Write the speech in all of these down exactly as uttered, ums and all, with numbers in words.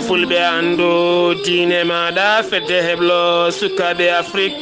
Fulɓe anndu diine maaɗa, fedde heblo sukaaɓe Afrik.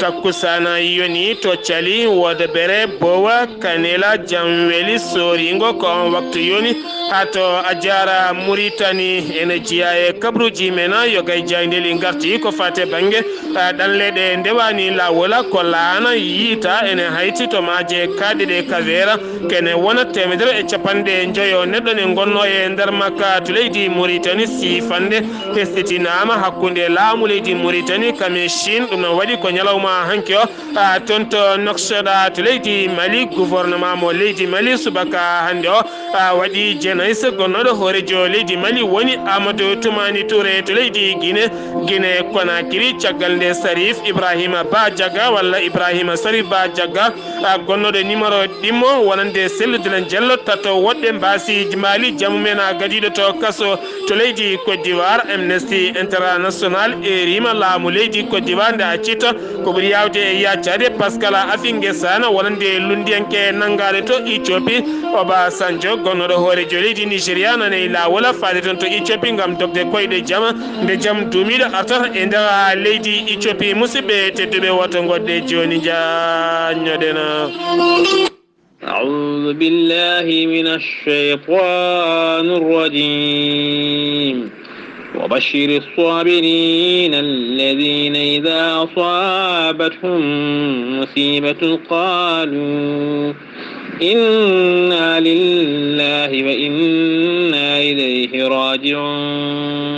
Takkusana yoni to Cali, Wodebere, Bowa, Kanela, Jamweli, Soringo, ko on waktu yoni. Haa to Ajara, Muritani, ene jeyaa e kabruuji men, Yogay Jayndeli ngarti ko faate bannge, a, ɗanle ɗe ndewani laawol, ko laana yiita ene hayti to maaje kaaɗe ɗe Kaveera. Kene wona teemedere e capanɗe njoyo neɗɗo ne ngonnoo e nder makka to leydi Muritani. Siifannde hesɗitinaama hakkunde laamu leydi Muritani kam e Chine. Ɗum no waɗi ko ñalawma hanki o, a, toon to Nouakchott to leydi Mali. Gouvernement mo leydi Mali subaka hannde o, a, waɗi jenaysa gonnooɗo hooreejo leydi Mali woni Amadou Toumani Touré to leydi Guinée. Guinée Conakry, caggal nde Sarif Ibrahima Ba Jaga walla Ibrahima Sarif Ba Jaga, a, gonnooɗo numéro ɗimmo wonande Cellou Dalein Diallo, tato woɗɓe mbaasi Mali, jamu men a gadiiɗo to kaso to leydi Côte d'Ivoire. Amnesty International erima laamu leydi Côte d'Ivoire nde accita ko ɓuri yaawde e yaacaade Pascal Affi N'Guessan wonande lunndiyanke nanngaaɗo to Ethiopie. Obasanjo, gonnooɗo hooreejo leydi Nigeria, nana e laawol faade toon to Ethiopie ngam dogde koyɗe jam. Nde jam duumiiɗo artata e nder leydi Ethiopie, musidɓe tedduɓe, woto ngodde jooni njaññoɗen. أعوذ بالله من الشيطان الرجيم. وبشر الصابرين الذين إذا أصابتهم مصيبة قالوا إنا لله وإنا إليه راجعون.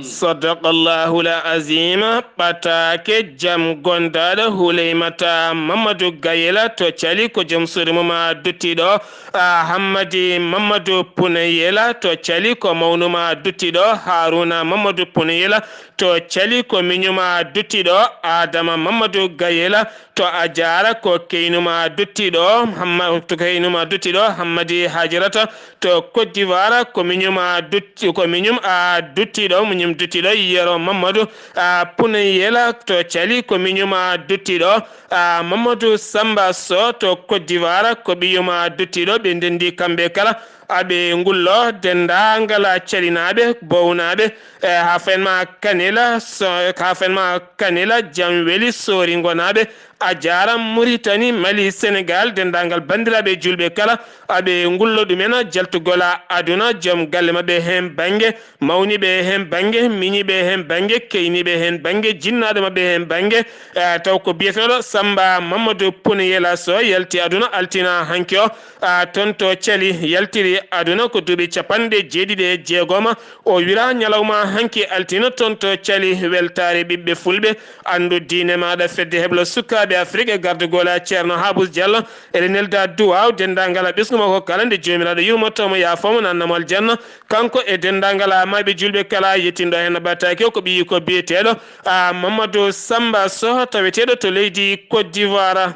صدق الله العظيم. Ɓataake jam gondaaɗo Huleymata Mamadou Gayela to Cali ko jom suudu mum a duttiɗo, a, Hammadi Mamadou Punayela to Cali ko mawnuma duttiɗo, Haruna Mamadou Punayela to Cali ko miñuma duttiɗo, Adama Mamadou Gayela to Ajara ko keynuma duttiɗo, Hamma-, to keynuma duttiɗo, Hammadi Hajirata to Côte d'Ivoire ko miñuma dutti-, ko miñum a duttiɗo, miñum duttiɗo, Yero Mamadou a Punayela to Cali ko miñuma duttiɗo, a Mamadou Samba Sow to Côte d'Ivoire ko ɓiyuma duttiɗo, ɓe ndenndi kamɓe kala. Aɓe ngullo denndaangal calinaaɓe, bownaaɓe, e, haa fayin ma Kanela, so, haa fayin ma Kanela, jam weli Sooringonaaɓe, a jaaraama Muritani, Mali, Senegaal, denndaangal banndiraaɓe juulɓe kala, aɓe ngullo ɗumen jaltugol aduna, joom galle maɓɓe heen bannge, mawniiɓe heen bannge, miñiiɓe heen bannge, keyniiɓe heen bannge, jinnaaɗo maɓɓe heen bannge, e, taw ko biyeteeɗo Samba Mamadou Pouni Yela Sow yalti aduna altine hanki o, a, toon to Cali, yaltiri aduna ko duuɓi capanɗe jeeɗiɗi e jeegom. O wira ñalawma hanki altine toon to Cali, weltaare ɓiɓɓe fulɓe, anndu diine maaɗa, fedde heblo sukaaɓe Afrik e gardagol Ceerno Habous Diallo. Eɗen nelda duwaaw denndaangal ɓesngu makko kala, nde Joomiraaɗo yurmoto mo, yaafo mo, nanna mo aljanna, kanko e denndaangal maayɓe juulɓe kala. Yettindo heen ɓataake o ko ɓiyi ko biyeteeɗo, a, Mamadou Samba Sow, taweteeɗo to leydi Côte d'Ivoire.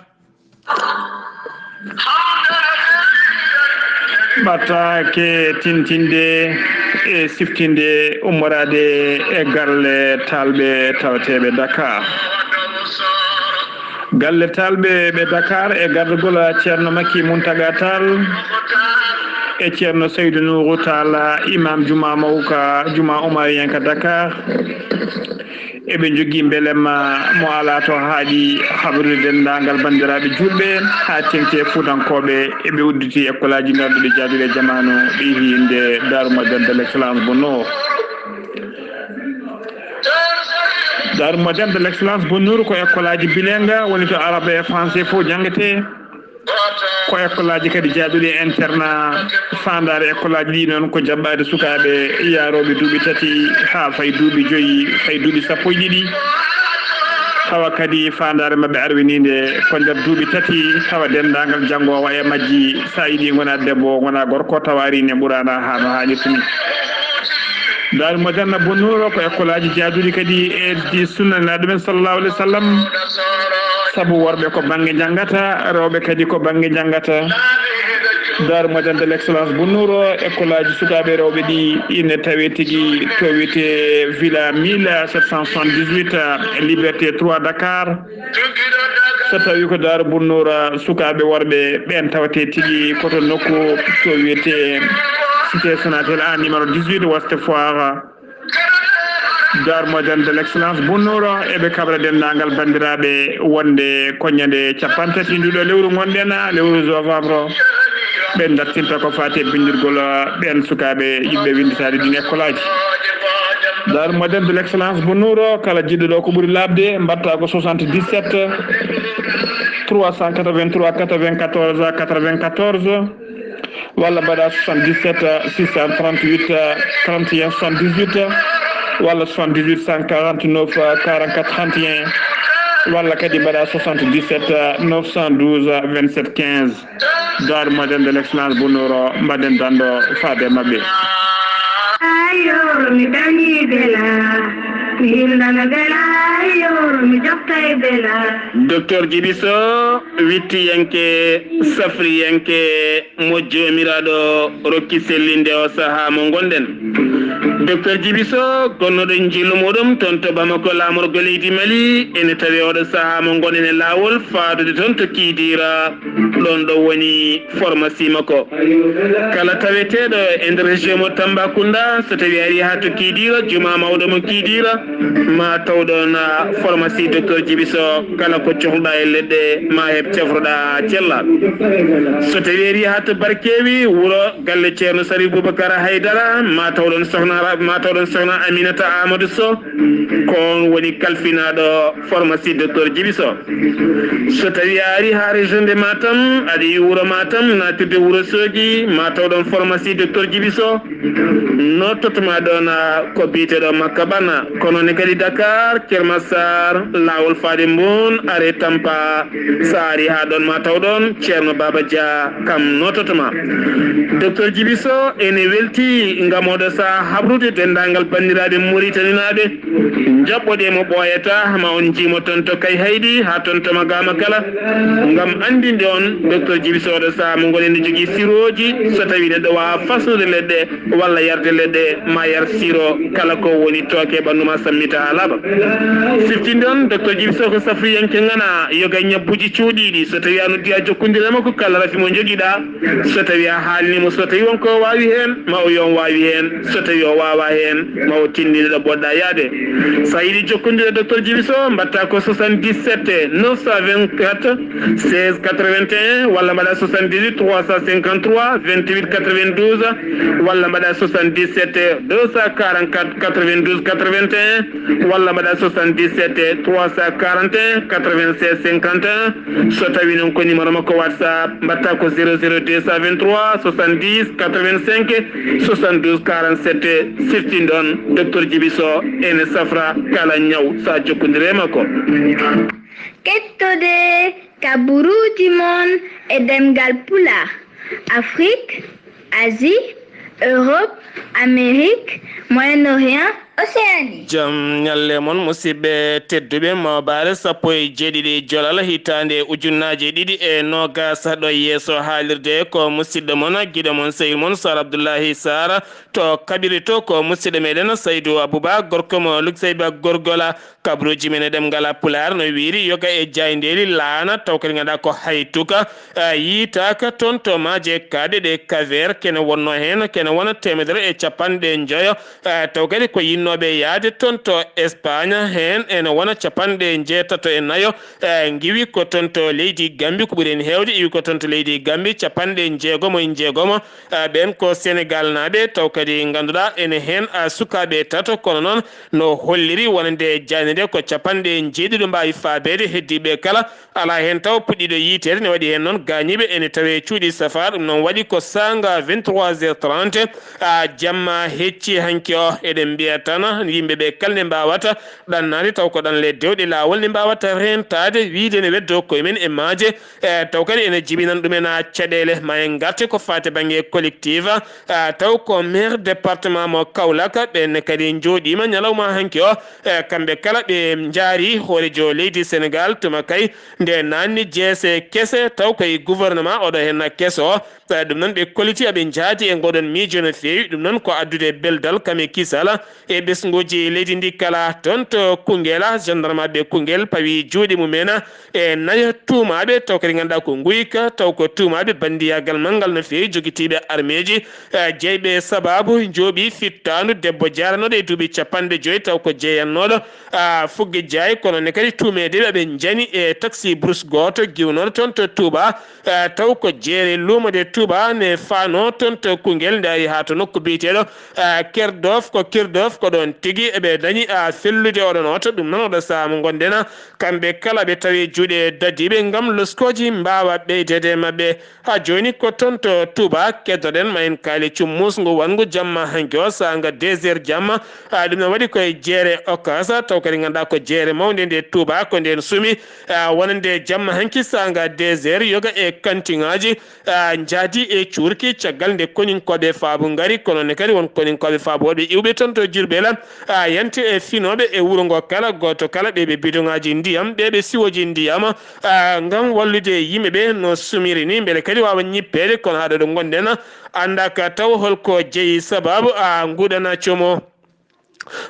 Ɓataake tintinde e siftinde ummoraade e galle taalɓe tawateeɓe Dakar. Galle taalɓe ɓe Dakar e gardagol Ceerno Makki Muntaga Tall e Ceerno Seydou Nourou Tall, imam juma mawka, juma Omariyanka Dakar. Eɓe njogii mbelemma mo alaa to haaɗi, habrude denndaangal banndiraaɓe juulɓe, haa teŋti e fuutankooɓe. Eɓe udditi ekkolaaji ngarɗuɗi jaaduɗi e jamaanu, ɗi hinde Daaru Moderne de l'Excellence Bono. Daaru Moderne de l'Excellence Bono ko ekkolaaji bilingue, woni to arabe e français fof janngetee. Ko ekkolaaji kadi jaaduɗi e internat. Faandaare ekkolaaji ɗi noon ko jaɓɓaade sukaaɓe yaarooɓe duuɓi tati haa fay duuɓi joyi, fay duuɓi sappo e ɗiɗi. Tawa kadi faandaare maɓɓe arwiniinde ko nder duuɓi tati, tawa denndaangal janngoowo e majji, so a yiɗi ngona debbo, ngona gorko, tawa arii ne ɓuraana haa no haanirta ni. Daaru Moderne Bono ko ekkolaaji jaaduɗi kadi e ɗi sunna Nulaaɗo men sallallahu alaihi wasallam. Sabu worɓe ko bannge njanngata, rewɓe kadi ko bannge njanngata. Daaru Moderne de l'Excellence Bono, ekkolaaji sukaaɓe rewɓe ɗi ine tawee tigi to wiyetee Villa mille sept cent soixante-dix-huit, Liberté trois, Dakar. So tawii ko Daaru Bono, sukaaɓe worɓe ɓeen tawetee tigi ko to nokku to wiyetee Cité Sonatel un numéro dix-huit, Ouest Foire. Dar Moderne de l'Excellence Bunnuuro eɓe kaɓra denndaangal banndiraaɓe wonde ko ñande capanɗe tati nduɗo lewru ngonɗen, lewru novembre. Ɓen dartinta ko faati e binndirgol ɓen sukaaɓe yiɗɓe winnditaade ɗin ekkolaaji. Dar Moderne de l'Excellence Bunnuuro, kala jiɗɗo ɗo ko ɓuri laaɓde, mbaɗta ko soixante-dix-sept trois cent quatre-vingt-trois quatre-vingt-quatorze quatre-vingt-quatorze, walla mbaɗa soixante-dix-sept six cent trente-huit trente et un soixante-dix-huit, walla soixante-dix-huit cent quarante-neuf quarante-quatre trente et un, walla kadi mbaɗa soixante-dix-sept neuf cent douze vingt-sept quinze. Dar Moderne de l'Excellence Bunnuuro, mbaɗen danndo faade e maɓɓe. Ayo, mi dañi bela, mi hillana bela, ayo, mi joftay bela. Docteur Djiby Sow, wittiyanke, safriyanke, mo Joomiraaɗo rokki sellinde o sahaa mo ngonɗen. Docteur Djiby Sow, gonnoɗo njillu muɗum toon to Bamako, laamorgo leydi Mali, ene tawi oɗo sahaa mo ngonɗen e laawol faadude toon to Kidira, ɗoon ɗo woni pharmacie makko. Kala taweteeɗo e nder région mo Tambacounda, so tawi ari haa to Kidira, juma mawɗo mo Kidira, ma taw ɗoon, ah, pharmacie Docteur Djiby Sow, kala ko cohluɗa e leɗɗe, ma heɓ cafroɗa cella. So tawi ari haa to Barkewi, wuro galle Ceerno Sari Boubacar Haydara, ma taw ɗoon sohna Ra-, ma taw ɗoon sohna Aminata Amadou Sow, ko on woni kalfinaaɗo pharmacie Docteur Djiby Sow. So tawi a ari haa région de Matam, aɗa yi wuro Matam, natirde wuro Soogi, ma taw ɗoon pharmacie Docteur Djiby Sow. Noototoma ɗoon, ah, ko biyeteeɗo Makka Ɓana, kono ne kadi Dakar, Keur Massar, laawol faade Mboon, arrêt Tampa. So a ari haa ɗoon ma taw ɗoon Ceerno Baaba Dia, kam noototoma. Docteur Djiby Sow ene welti ngam oɗo sahaa habrude denndaangal banndiraaɓe Muritaninaaɓe. Njaɓɓoɗe mo ɓooyata, ma on njiimo toon to Kayhayɗi haa toon to Magaama kala, ngam anndinde on Docteur Djiby Sow oɗo sahaa mo ngonɗen ne jogii sirooji. So tawi neɗɗo waawaa fasnude leɗɗe walla yarde leɗɗe, ma yar siro, kala ko woni tooke ɓanndu ma sammita haa laaɓa. Siftinde on, Docteur Djiby Sow ko safriyanke ŋana, yoga ñabbuuji cuuɗiiɗi. So tawi a noddi a jokkondire makko, kala rafi mo njogiɗa, so tawi a haalni mo, so tawi won ko o waawi heen, ma o yo on waawi heen, so tawi o waawaa heen, ma o tinndine ɗo poɗɗa yahde. So a yiɗi jokkondire Docteur Djiby Sow, mbaɗta ko soixante-dix-sept neuf cent vingt-quatre seize quatre-vingt-un, walla mbaɗa soixante-dix-huit trois cent cinquante-trois vingt-huit quatre-vingt-douze, walla mbaɗa soixante-dix-sept deux cent quarante-quatre quatre-vingt-douze quatre-vingt-un, walla mbaɗa soixante-dix-sept trois cent quarante et un quatre-vingt-seize cinquante et un. So tawi noon ko numéro makko WhatsApp, mbaɗta ko zéro zéro deux cent vingt-trois soixante-dix quatre-vingt-cinq soixante-douze quarante-sept. Siftin ɗon, Docteur Djiby Sow ene safra kala ñaw, so a jokkondire e makko. Kettode kaburuuji mon e ɗemngal Pulaar, Afrik, Asie, Europe, Amérique, Moyen-Orient, Océanie. Jam ñalle mon, musidɓe tedduɓe, mawɓe sappo e jeeɗiɗi Jolal, hitaande ujunnaaje ɗiɗi e noogas. Ɗo yeeso haalirde ko musidɗo mon, giɗo mon, sehil mon, Sar Abdullahi Sar, to kaɓirɗe to ko musidɗo meɗen Saydu Abuba, gorko mo Lukseyba Gorgola. Kabruuji men e ɗemngal Pulaar no wiiri, yoga e jaayndeeli laana, taw kadi ngannduɗaa ko hay tuka, a, yiytaaka toon to maaje kaaɗe ɗe Kaveer, kene wonnoo heen, kene wona teemedere e capanɗe njoyo, a, taw kadi ko yinnooɓe yahde toon to Espaañ, heen ene wona capanɗe njeetato e nayo, a, ngiwi ko toon to leydi Gambi, ko ɓuri heen heewde iwi ko toon to leydi Gambi, capanɗe njeegomo e njeegomo, a, ɓeen ko Senegal naaɓe, taw kadi ngannduɗaa ene heen, a, sukaaɓe tato, kono noon no holliri wonande jaaynde nde ko capanɗe njeeɗiɗo mbaawi faabeede, heddiiɓe kala alaa heen taw puɗɗiiɗo yiyteede. Ne waɗi heen noon gaañiiɓe ene tawee cuuɗi safaara, ɗum noon waɗi ko saanga vingt-trois heures trente, a, jamma hecci hanki o. Eɗen mbiya tan yimɓe ɓe kala ne mbaawata ɗannaade taw ko ɗanle dewɗe laawol, ne mbaawata reentaade wiyde ne weddoo koye men e maaje, e, taw kadi ene jibinana ɗumen, a, caɗeele. Ma en ngarte ko faati bannge collectif, a, taw ko maire département mo Kaolack, ɓeen kadi njooɗiima ñalawma hanki o, e, kamɓe kala ɓe njaari hooreejo leydi Senegal tuma kay nde naanni jeese kese, taw koye gouvernement oɗo heen keso o. E, ɗum noon ɓe kolliti aɓe njaadi e ngoɗon miijo no feewi, ɗum noon ko addude beldal kam e kisal e Ɓesnguuji leydi ndi kala toon to Koungheul, gendarmeɓe Koungheul pawi juuɗe mumen e nayo tuumaaɓe taw kadi ngannduɗaa ko nguyka, taw ko tuumaaɓe banndiyagal manngal no feewi, jogitiiɓe armeeji, eh, jeyɓe sabaabu njooɓi fittaandu debbo jaaranooɗo e duuɓi capanɗe joyi taw ko jeyannooɗo, ah, Fugge Jaay, kono ne kadi tuumeede ɓe ɓe njani e taxi brousse gooto giwnooɗo toon to Touba, eh, taw ko jeere luumo de Touba ne faano toon to Koungheul, nde ari haa to nokku biyeteeɗo, eh, Kerdof, ko Kerdof ko ɗoon tigi eɓe dañi, ah, fellude oɗon oto. Ɗum noon oɗo sahaa mo ngonɗen, kamɓe kala ɓe tawi juuɗe dadiiɓe ngam loskooji mbaawa ɓeydeede e maɓɓe. Haa jooni ko toon to Touba keddoɗen, ma en kaali cummus ngu wanngu jamma hanki o saanga deux heures jamma. Ah, ɗum noon waɗi koye jeere Ocass, taw kadi ngannduɗaa ko jeere mawnde nde Touba ko ndeen sumi, ah, wonande jamma hanki saanga deux heures yoga e kantiŋaaji, ah, njaadi e cuurki caggal nde koninkooɓe faabu ngari, kono ne kadi won koninkooɓe faabu woɗɓe iwɓe toon to Jurbel, ah, yanti e finooɓe e wuro ngo kala, gooto kala ɓe ɓe bidoŋaaji ndiyam, ɓe ɓe siwooji ndiyam, ah, ngam wallude yimɓe ɓe no sumiri ni, mbele kadi waawa ñippeede, kono haa ɗo ɗo ngonɗen, anndaa ka taw holko jeyi sabaabu, ah, nguɗana como.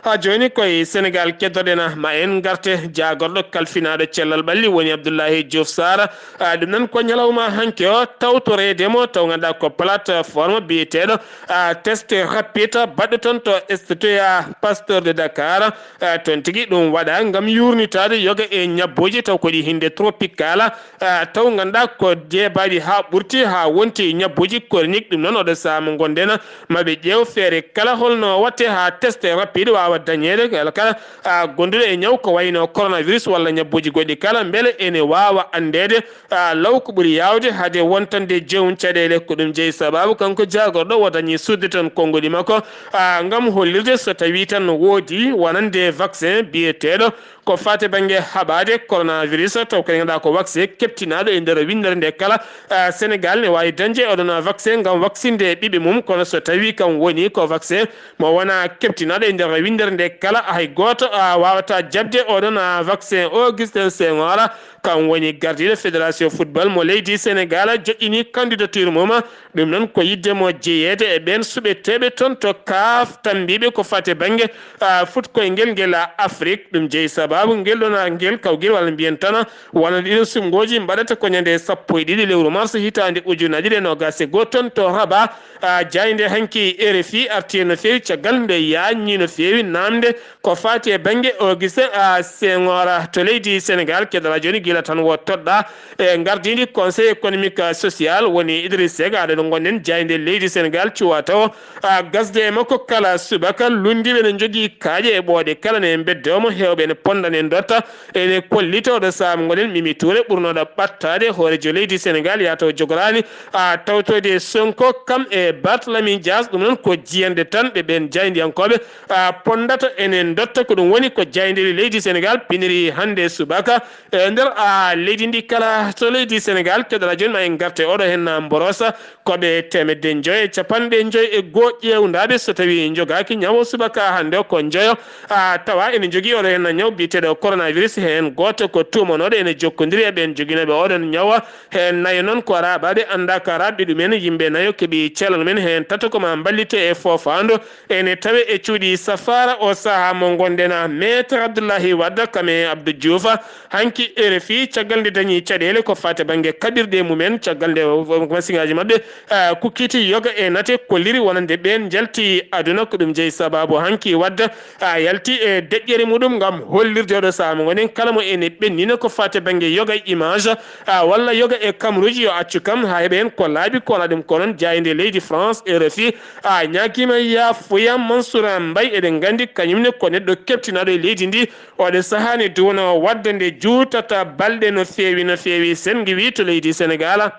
Haa jooni koye Senegaal keddoɗen, ma en ngarte jaagorɗo kalfinaaɗo cellal ɓalli woni Abdoulaye Diouf Sarr. Ah, ɗum noon ko ñalawma hanki o tawtoreede mo, taw ngannduɗaa ko plateforme biyeteeɗo, ah, test rapide baɗɗo toon to Institut Pasteur de Dakar. Ah, toon tigi ɗum waɗa ngam yuurnitaade yoga e ñabbuuji taw ko ɗi hinde tropical. Ah, taw ngannduɗaa ko jeebaaɗi haa ɓurti, haa wonti ñabbuuji chronique. Ɗum noon oɗo sahaa mo ngonɗen, ma ɓe ƴeew feere kala holno watte haa test rapide waawa dañeede kala, kala, ah, gonduɗo e ñaw ko wayno coronavirus walla ñabbuuji goɗɗi kala, mbele ene waawa anndeede, ah, law ko ɓuri yaawde hade wontande joom caɗeele. Ko ɗum jeyi sabaabu kanko jaagorɗo o dañi sudde toon konnguɗi makko, ah, ngam hollirde so tawii tan no woodi wonande vaccin biyeteeɗo ko faati bannge haɓaade coronavirus, taw kadi ngannduɗaa ko vaccin keptinaaɗo e nder winndere nde kala, ah, Senegaal ne waawi dañde oɗon vaccin ngam vaccinde ɓiɓɓe mum, kono so tawii kam woni ko vaccin mo wonaa keptinaaɗo e nder winndere nde kala, hay gooto, ah, waawataa jaɓde oɗon, ah, vaccin Augustin Senghor, kam woni gardiiɗo fédération football mo leydi Senegaal joƴƴini candidature mum. Ɗum noon ko yiɗde mo jeyeede e ɓeen suɓeteeɓe toon to kaaf tammbiiɓe ko faati bannge, ah, fuɗkoyngel ngel, ah, Afrik. Ɗum jeyi sabaabu ngel ɗoon, ah, ngel kawgel walla mbiyen tan wonande ɗiɗon suɓngooji mbaɗata ko ñande sappo e ɗiɗi lewru mars hitaande ujunaaji ɗiɗi e noogaas e go'o toon to Rabat. Ah, jaaynde hanki R F I arti no feewi caggal nde yaajni no feewi naamnde ko faati e bannge Augustin, ah, Senghor to leydi Senegaal. Keddora jooni gila tan wo toɗɗa e ngardiindi Conseil économique, ah, social woni Idriss Seck, haa ɗo ngonɗen jaaynde leydi Senegaal cuwa taw, ah, gasde e makko kala subaka. Lunndiiɓe ne njogii kaaƴe e ɓooɗe kala ne mbeddomo, heewɓe ne ponda ne dotta, ene kollita oɗo sahaa mo ngonɗen Mimi Touré ɓurnooɗo ɓattaade hooreejo leydi Senegaal, yaa taw jogoraani, ah, tawtoyde Sonko kam e Barthélemy Dias. Ɗum noon ko jiyande tan ɗe ɓeen jaayndiyankooɓe, ah, pondata ene dotta. Ko ɗum woni ko jaayndeeri leydi Senegaal piniri hannde subaka e nder, ah, leydi ndi kala. To leydi Senegaal, keddora jooni ma en ngarte oɗo heen, ah, mborosa ko ɓe teemedde njoyo e capanɗe njoyo e go'o ƴeewndaaɓe so tawii njogaaki ñaw o subaka hannde o ko njoyo, ah, tawa ene njogii oɗo heen ñaw biyeteeɗo coronavirus. Heen gooto ko tuumanooɗo ene jokkondiri e ɓeen joginooɓe oɗon ñaw. Heen nayo noon ko raaɓaaɓe anndaa ka raaɓɓe ɗumen, yimɓe nayo keɓi cellal mum en. Heen tato ko ma mballite e foofaandu ene tawe e cuuɗi safaara o sahaa mo ngonɗen. Maître Abdoulaye Wade kam e Abdou Diouf, hanki R F I caggal nde dañi caɗeele ko faati bannge kaɓirɗe mum en, caggal nde masiŋaaji maɓɓe, ah, kukkiti yoga e nate kolliri wonande ɓeen njalti aduna. Ko ɗum jeyi sabaabu hanki Wade, ah, yalti e deƴƴere muɗum ngam hollirde oɗo sahaa mo ngonɗen kala mo ene ɓennina ko faati bannge yoga e image, ah, walla yoga e kamruuji yo accu kam haa heɓa heen ko laaɓi ko wonaa ɗum. Ko noon jaaynde leydi France R F I, ah, ñaagiima yaafuya Mansour Mbaye, eɗen nganndi kañum ne ko neɗɗo keptinaaɗo e leydi ndi. Oɗo sahaa ne duwno waɗde nde juutata balɗe no feewi, no feewi. Sen ngiwi to leydi Senegaal.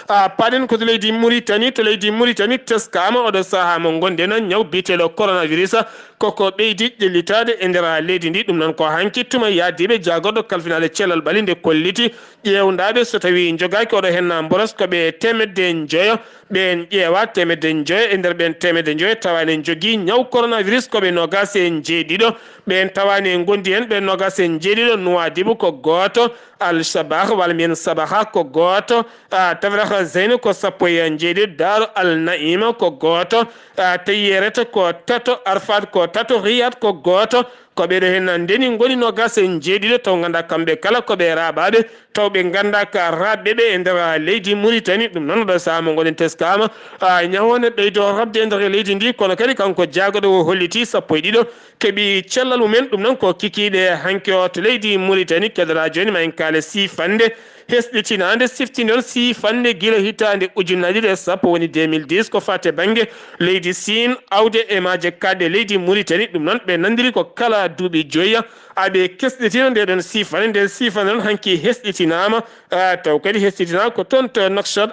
Ah, paɗen ko to leydi Mauritanie. To leydi Mauritanie teskaama oɗo sahaa mo ngonɗen ñaw biyeteeɗo coronavirus. Koko ɓeydi ƴellitaade e nder leydi ndi. Ɗum noon ko hanki tuma yaadiiɓe jaagorɗo kalfinaade cellal ɓalli nde kolliti ƴeewndaaɓe so tawii njogaaki oɗo heen mboros ko ɓe teemedde njoyo. Ɓeen ƴeewa teemedde njoyo, e nder ɓeen teemedde njoyo tawa ene njogii ñaw coronavirus ko ɓe noogaas e njeeɗiɗo. Ɓeen tawa ene ngondi heen ɓe noogaas e njeeɗiɗo. Nouadhibou ko gooto, Al Sabah walla mbiyen Sabaha ko gooto, ah, Tafrakh Zeine ko sappo e njeeɗiɗo, Daaru Al Naima ko gooto, ah, Tayerat ko tato, Arfat ko tato, Riyad ko gooto. Ko ɓeeɗo heen ndeni ngoni noogaas e njeeɗiɗo, taw nganndaa kamɓe kala ko ɓe raaɓaaɓe, taw ɓe nganndaa ka raaɓɓe ɓe e nder leydi Muritani. Ɗum noon, oɗo sahaa mo ngoɗen teskaama, a, ñaw o ne ɓeydo rabde e nder leydi ndi, kono kadi kanko jaagorɗo o holliti sappo e ɗiɗo keɓi cellal mumen. Ɗum noon ko kikiiɗe hanki o to leydi Muritani, kedora jooni ma en kaale siifannde hesɗitinaande, siftinde on siifannde gila hitaande ujunnaji ɗiɗi e sappo, woni deux mille dix, ko fate bannge leydi Siin, awde e maaje kaaɗɗe leydi Muritani. Ɗum noon ɓe nanndiri ko kala duuɓi joyi aɓe kesɗitina nde ɗon siifannde. Nde siifannde noon hanki hesɗitinaama, ah, taw kadi hesɗitinaama ko toon to Nouakchott,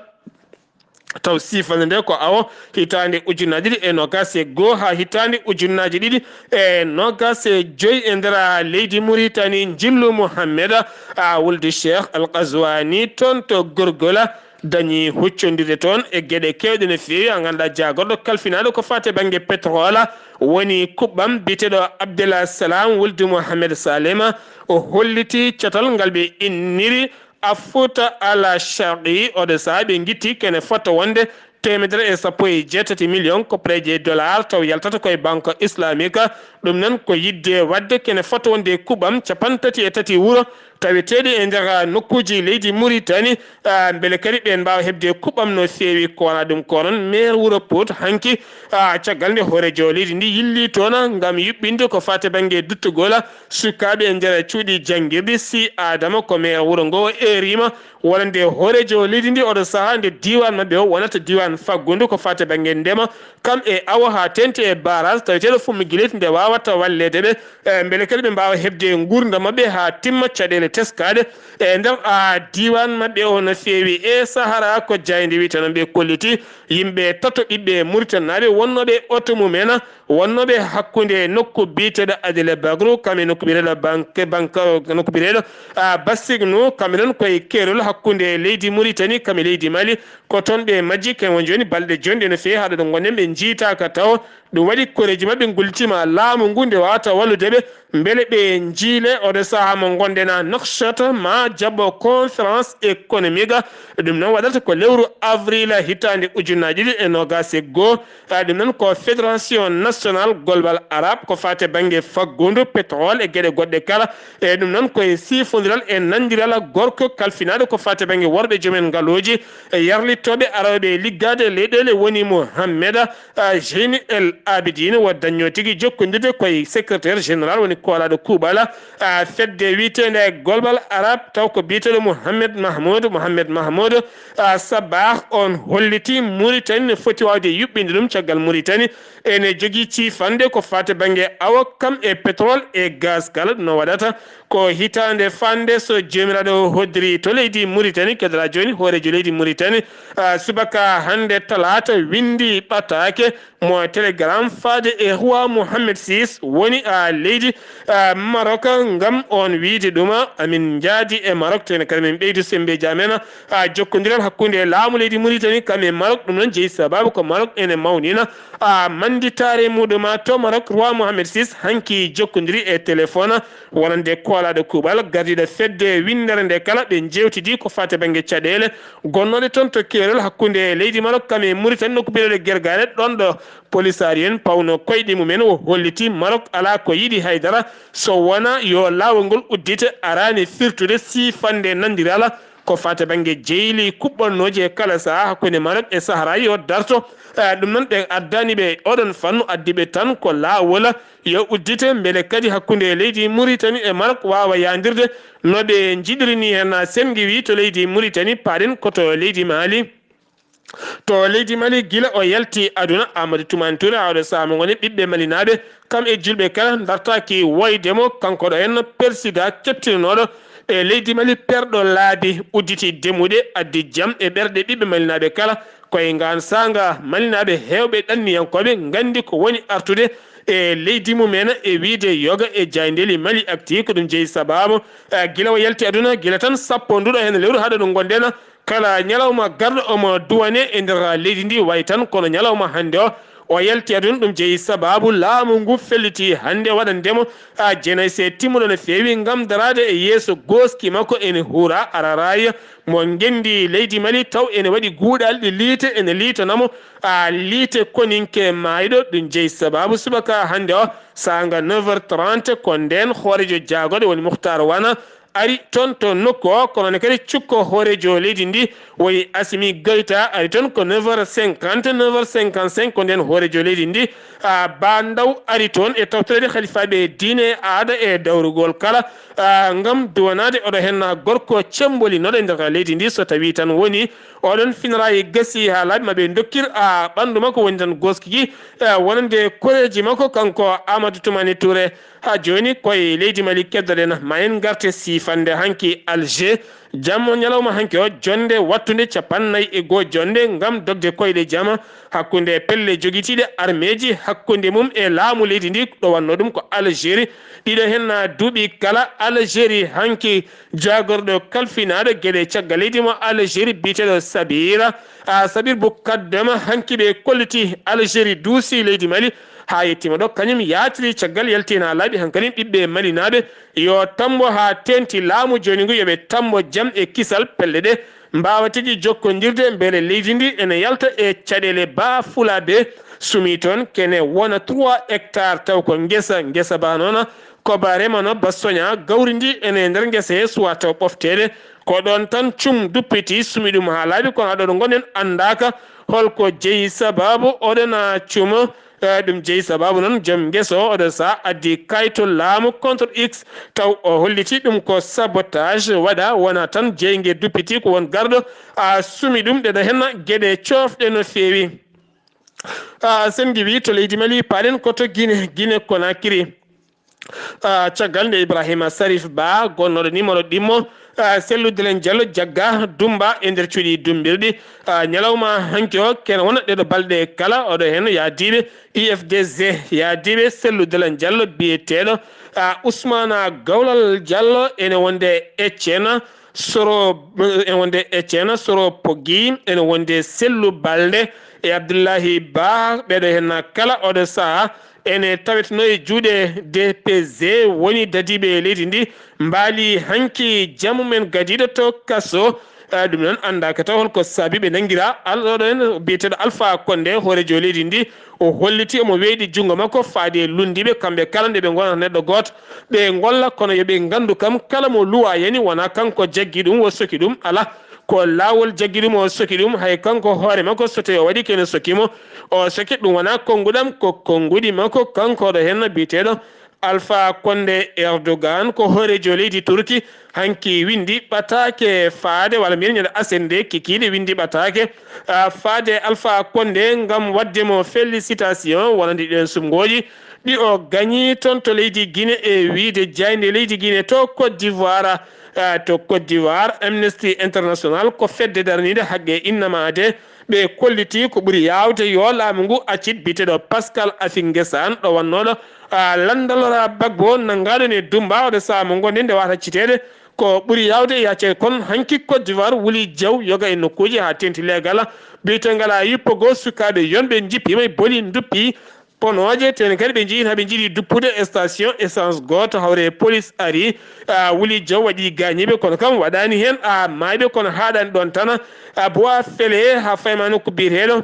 taw siifannde nde ko awo hitaande ujunnaji ɗiɗi e noogaas e goo haa hitaande ujunnaji ɗiɗi e noogaas e joyi e nder leydi Muritani. Njillu Muhammeda, a, wulde Cheikh Al Qazwani toon to Gorgola dañi huccondirde toon e geɗe keewɗe no feewi. A nganndaa jaagorɗo kalfinaaɗo ko fate bannge pétrole woni kuɓɓam biyeteeɗo Abdallah Salam wulde Muhammed Salema. O holliti catal ngal ɓe inniri Afuta Ala Sharqi, oɗo sahaa ɓe ngitti kene fota wonde teemedere e sappo e jeetati million koppareeje dollar, taw yaltata koye Banque Islamique. Ɗum noon ko yiɗde waɗde kene fota wonde kuɓɓam cappanɗe tati e tati wuro taweteeɗi e nder nokkuuji leydi Muritani, ah, mbele kadi ɓeen mbaawa heɓde kuɓɓam no feewi. Ko wonaa ɗum ko noon, maire wuro Pout hanki, ah, caggal nde hooreejo leydi ndi yilli toon ngam yuɓɓinde ko fate bannge duttugol sukaaɓe e nder cuuɗi janngirɗi. Si Adama ko maire wuro ngo, o eeriima wonande hooreejo leydi ndi oɗo sahaa nde diiwaan maɓɓe o wonata diiwaan faggundu ko fate bannge ndema, kam e awo haa teeŋti e barrage taweteeɗo Foummi Guillet nde waawata walleede ɓe, e mbele kadi ɓe mbaawa heɓde nguurndam maɓɓe haa timma caɗeele teskaaɗe e nder, a, diiwaan maɓɓe o no feewi. E Sahara ko jaaynde wiyetee noon ɓe kolliti yimɓe tato ɓiɓɓe Muritaninaaɓe wonnooɓe oto mumen wonnooɓe hakkunde nokku biyeteeɗo Adele Bagro, kam e nokku biyeteeɗo Banque, Banque, nokku biyeteeɗo, a, Bassigno, kamɓe noon koye keerol hakkunde leydi Muritani, kam e leydi Mali. Ko toon ɓe majji, ken woni jooni balɗe jonɗe no feewi, haa ɗo ɗo ngonɗen ɓe njiytaaka taw. Ɗum waɗi koreeji maɓɓe ngullitiima laamu ngu nde waawata wallude ɓe, mbele ɓe njiile oɗo sahaa mo ngonɗen a Nouakchott, ma jaɓɓo conférence économique. Ɗum noon waɗata ko lewru avril hitaande ujunnaji ɗiɗi e noogaas e goo. A, ɗum noon ko Fédération Nationale Golbal Arab ko fate bannge faggundu, pétrole e geɗe goɗɗe kala. E ɗum noon koye siifondiral e nanndiral gorko kalfinaaɗo ko fate bannge worɓe joomen ngaluuji, e yarlitooɓe arooɓe e liggaade leyɗeele woni Mohammeda, a, Zeyni El Abidine, wo dañño tigi jokkondirde koye secrétaire général woni koolaaɗo kuuɓal, a, fedde wiyeteende Golbal Arab, taw ko biyeteeɗo Mohamed Mahmoud, Mohamed Mahmoud, a, Sabah. On holliti Muritani ne foti waawde yuɓɓinde ɗum caggal Muritani ene jogii ciifande ko fate bannge awo kam e pétrole e gaz kala. No waɗata ko hitaande fande so Joomiraaɗo hoddiri to leydi Muritani, kedora jooni hooreejo leydi Muritani, a, subaka hannde talaata winndi ɓataake mo Telegram faade e roi Mohamed six woni, a, leydi, a, Maroc, ngam on wiyde ɗum, a, amin njaadi e Maroc, tene kadi min ɓeydu semmbeeji amen, a, jokkondiral hakkunde laamu leydi Muritani kam e Maroc. Ɗum noon jeyi sababu ko Maroc ene mawnina, a, mannditaare muɗum to Maroc. Roi Mohamed six hanki jokkondiri e téléphone wonande koolaaɗo kuuɓal, gardiiɗo fedde winndere nde kala. Ɓe njeewtidi ko fate bannge caɗeele gonnooɗe toon to keerol hakkunde leydi Maroc kam e Muritani, nokku biyeteeɗo Guergaret, ɗoon ɗo polisaari en pawno koyɗe mumen. O holliti Maroc alaa ko yiɗi haydara so wonaa yo laawol ngol uddite. Araani firtude siifannde nanndiral ko fate bannge jeyli kuɓɓannooji e kala sahaa hakkunde Maroc e Sahara yo darto. Eh, ɗum noon ɓe addaani ɓe oɗon fannu, addi ɓe tan ko laawol yo uddite, mbele kadi hakkunde leydi Muritani e Maroc waawa yaandirde no ɓe njiɗiri ni. Heen senngi wi to leydi Muritani, paaɗen ko to leydi Mali. To leydi Mali, gila o yalti aduna, Amadou Toumani Touré, awɗo saama ngoni ɓiɓɓe malinaaɓe, kam e julɓe kala, dartaaki woyde mo, kanko ɗo en persida keptinanooɗo e leydi Mali, perɗo laabi, udditi demuɗe, addi jam e ɓerɗe ɓiɓɓe malinaaɓe kala. Koye ngaan saanga, malinaaɓe heewɓe ɗanniyankooɓe nganndi ko woni artude e leydi mumen e wiyde yoga e jaayndeeli Mali Actu. Ko ɗum jeyi sabaabu, eh, gila o yalti aduna, gila tan sappo nduɗo heen lewru haɗa ɗum ngonndena. Kala ñalawma garɗo omo duwane e nder leydi ndi, wayi tan kono ñalawma hannde o O yalti aduna, ɗum jeyi sabaabu laamu ngu felliti hannde waɗandemo a jenaise timmuɗo no feewi ngam daraade e yeeso gooski makko ene huura araraaya mo ngenndi leydi Mali, taw ene waɗi guuɗalɗi liite ene liitanamo a liite koninke maayɗo. Ɗum jeyi sabaabu subaka hannde o saanga neuf heures trente ko ndeen hoorejo jaagorɗe woni Muhtar Wana ari toon to nokku o, kono ne kadi cukko hoorejo leydi ndi woni Assimi Goïta ari toon ko neuf heures cinquante, neuf heures cinquante-cinq ko ndeen hoorejo leydi ndi a Ba Ndaw ari toon e tawtoreede halifaaɓe diine e aada e dawrugol kala a ngam duwanaade oɗo henna gorko cembolinooɗo e nder leydi ndi, so tawii tan woni oɗon finaraayi gasi haa laaɓi ma ɓe ndokkir a ɓanndu makko woni tan gooski a wonande koreeji makko kanko Amadou Toumani Touré. Haa jooni koye leydi Mali keddoɗen, ma en ngarte siifande hanki Alger. Jamma ñalawma hanki o, jonnde wattunde capannay e goo jonnde ngam dogde koyɗe jama hakkunde pelle jogitiiɗe armeeji hakkunde mum e laamu leydi ndi, ɗo wannoo ɗum ko Algérie. Ɗiɗo heen duuɓi kala Algérie hanki jaagorɗo kalfinaaɗo geɗe caggal leydi mo Algérie biyeteeɗo Sabira, a Sabir Bou Kaddama hanki ɓe kolliti Algérie duusi leydi Mali haa yettiima ɗo, kañum yaatiri caggal yaltiina laaɓi hankadi ɓiɓɓe malinaaɓe yo tambo haa teeŋti laamu jooni ngu, yo ɓe tambo jam e kisal, pelle ɗe mbaawa tigi jokkondirde mbele leydi ndi ene yalta e caɗeele. Ba Fulaaɓe sumi toon kene wona trois hectares taw ko ngesa, ngesa ba noon ko ba remano ba soña, gawri ndi ene nder ngesa he suwa taw ɓofteede. Ko ɗoon tan cum duppiti sumi ɗum haa laaɓi, kono ɗo ɗo ngonɗen anndaaka holko jeyi sabaabu oɗon a cuma. Eh, ɗum jeyi sabaabu noon joom ngesa o oɗo saha addi kayto laamu contre X, taw o holliti ɗum ko sabotage waɗa, wona tan jeynge duppiti ko won garɗo a sumi ɗum, ɗeɗo henna geɗe coofɗe no feewi. A sen ngiwi to leydi Mali, paɗen ko to Guinée, Guinée Conakry. Ah, caggal nde Ibrahima Sarif Ba, gonnooɗo numéro ɗimmo, ah, Sellu Delen Diallo, jagga Dumba e nder cuuɗi dumbirɗi. Ah, ñalawma hanki o, kene wona ɗeɗo balɗe kala, oɗo heen yaadiiɓe I F D Z, yaadiiɓe Sellu Delen Diallo, biyeteeɗo, ah, Ousmane Gawlal Diallo, ene wonde Ecena, Soro, ene wonde Ecena, Soro Poggi, ene wonde Sellu Balde e Abdullahi Ba, ɓeɗo heen kala oɗo saha ene taweteno e juuɗe D P Z, woni dadiiɓe e leydi ndi, mbaali hanki jamu men gadiiɗo to kaso. Eh, ɗum noon anndaaka taw holko saabi ɓe nanngira al-, oɗo en biyeteeɗo Alpha Condé, hoorejo leydi ndi. O holliti omo weeɗi junngo makko faade e lunndiiɓe, kamɓe kala nde ɓe ngonata neɗɗo gooto, ɓe ngolla, kono yo ɓe nganndu kam, kala mo luwa yani, wona kanko jaggi ɗum, o soki ɗum, alaa. Ko laawol jaggi ɗum, o soki ɗum, hay kanko hoore makko, so tawii o waɗi kene soki mo, o soki ɗum, wona konnguɗam, ko konnguɗi makko, kanko ɗo heen biyeteeɗo Alpha Condé Erdogan, ko hoorejo leydi Turki, hanki winndi ɓataake faade, walla mbiyen ñande aset nde kikiiɗe winndi ɓataake, ah, faade Alpha Condé ngam waɗde mo félicitation, wonande ɗen sumngooji ɗi o gañi toon to leydi Guinée, e wiyde jaaynde leydi Guinée to Côte d'Ivoire. Ah, to Côte d'Ivoire, Amnesty International ko fedde daraniinde haqqe innamaade, ɓe kolliti ko ɓuri yaawde yo laamu ngu accit biyeteeɗo Pascal Affi N'Guessan, ɗo wannooɗo, ah, Landalora Gbagbo, nanngaaɗo ne Dumba, oɗo saha mo ngonɗen nde wata acciteede. Ko ɓuri yaawde yaccay kon hanki Côte d'Ivoire, Wuli Jaw yoga e nokkuuji haa teeŋti leegal biyeteegal a yippo goo, sukaaɓe yonɓe njippiima e boli nduppi ponooje, tene kadi ɓe njiyii haa ɓe njiɗi duppude station essence gooto hawre e police ari. Ah, Wuli Jaw waɗi gaañiiɓe, kono kam waɗaani heen, ah, maayɓe, kono haaɗaani ɗoon tan, ah, Bois Félé haa fayma nokku biyeteeɗo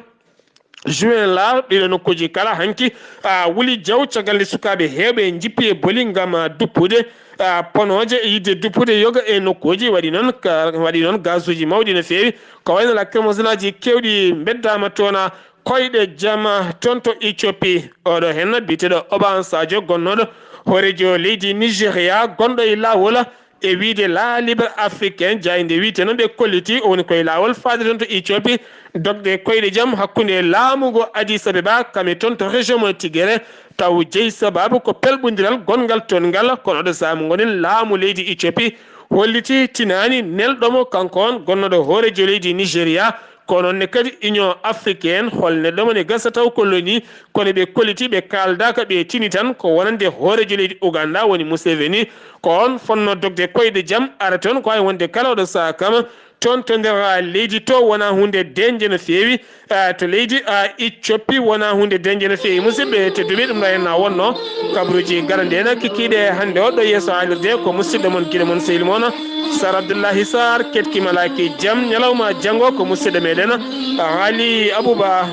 Juin la, ɗiɗo nokkuuji kala hanki, ah, Wuli Jaw caggal nde sukaaɓe heewɓe njippi e boli ngam, ah, duppude, ah, ponooje e yiɗde duppude yoga e nokkuuji, waɗi noon ka, waɗi noon gasuuji mawɗi no feewi, ko wayno lacrymogène aji keewɗi mbeddaama toon, ah, koyɗe jama toon to Éthiopie. Oɗo heen biyeteeɗo Obasanjo, gonnooɗo hoorejo leydi Nigeria, gonɗo e laawol e wiyde La Libre Africaine, jaaynde wiyte noon ɓe kolliti o woni koye laawol faade toon to Éthiopie, dogde koyɗe jam hakkunde laamu ngo Addis Abeba, kam e toon to région mo Tigere, taw jeyi sabaabu ko pelɓondiral gonngal toon ngal, kono oɗo saha mo ngonɗen laamu leydi Éthiopie holliti tinaani nelɗo mo, kanko on gonnooɗo hoorejo leydi Nigeria, ko noon ne kadi Union Africaine, hol neɗɗo mo ne gasa taw ko loni, kono ɓe kolliti, ɓe kaaldaaka, ɓe tini tan ko wonande hoorejo leydi Uganda woni Museveni, ko on fotnoo dogde koyɗe jam, ara toon ko hay wonde kala oɗo saha kam, toon to nder leydi to wonaa huunde deeƴnde no feewi. To leydi Ecoppi wonaa huunde deeƴnde no feewi. Musidɓe tedduɓe, ɗum ɗo en na wonno kabruuji garanɗi en kikiiɗe hannde o ɗo yeeso haalirde ko musidɗo mon, giɗo mon, sehil mon Sar Abdoullahi Sar, keɗki malaaki jam ñalawma janngo ko musidɗo meɗen Ali Abouba.